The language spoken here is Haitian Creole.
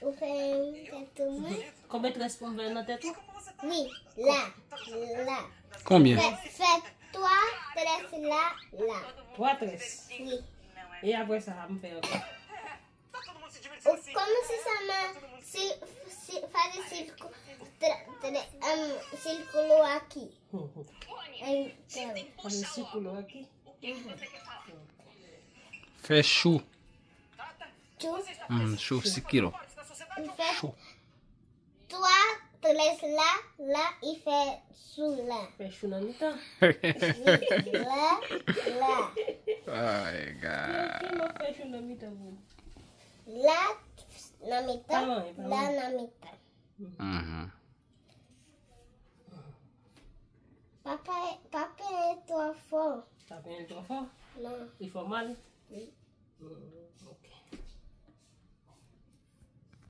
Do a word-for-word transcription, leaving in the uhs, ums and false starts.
Ou fè yon tèt ou mwen? Konbyen très pou m fè nan tèt ou? Wi, la, la. Konbyen? Fè, fè twa très la, la. Twa très. Wi. E apre sa, m fè ankò. Ou kòmanse sa ma, si, si, fade silkou, tre, tre, um, silkou lo aki. Fade silkou lo aki. Fè chou. Chou. Mm, chou sikilo. Ou fè twa très la, la, i fè sou la. Fè chou nan mitan. La, la. Ay, God. Ki mwen fè chou nan mitan pou? La nan mitan, Pa lwen, pa la lwen. Nan mitan. Mhm. Papa, papa e twò fò. Sa fè l twò fò? Non. Li fè w mal? Wi. Mm, ok.